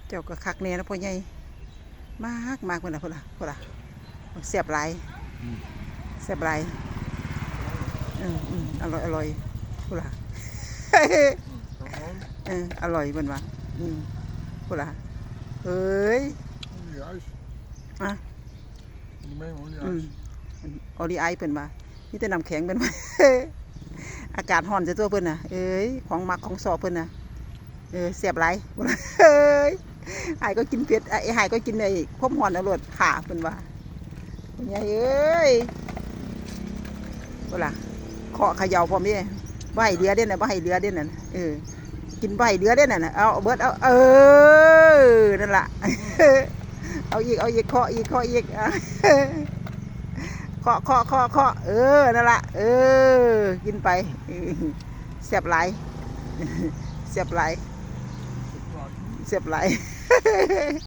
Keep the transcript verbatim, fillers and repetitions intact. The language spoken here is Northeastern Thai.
เจ้าก็คักแน่นะพ่อใหญ่ มากมาก พุ่นน่ะ พุ่นน่ะ พุ่นน่ะ แซ่บหลาย อืม แซ่บหลาย อืม อืม อร่อย อร่อย พุ่นน่ะ เออ อร่อย เพิ่นว่า อืม พุ่นน่ะ เอ้ย Only ice. อ่ะ Only, only อืม ice. ออริไอเพิ่นว่า มีแต่น้ำแข็งเพิ่นว่า อากาศร้อนซะตัวเพิ่นน่ะ เอ้ย ของมักของชอบเพิ่นน่ะ เออ แซ่บหลาย เอ้ย อ้ายก็กินเผ็ด อ้าย อ้ายก็กินไอ้ความร้อนเอาโลด ค่ะ เพิ่นว่า พ่อใหญ่เอ้ย พุ่นล่ะ เคาะเขย่าพร้อมเด้ บ่ให้เหลือเด้น่ะ บ่ให้เหลือเด้นั่น เออ กินบ่ให้เหลือเด้นั่นน่ะ เอาเบิด เอา เออ นั่นล่ะ เอาอีก เอาอีก เคาะอีก เคาะอีก อ่ะ เคาะ เคาะ เคาะ เคาะ เออ นั่นล่ะ เออ กินไป เออ แซ่บหลาย แซ่บหลาย แซ่บหลาย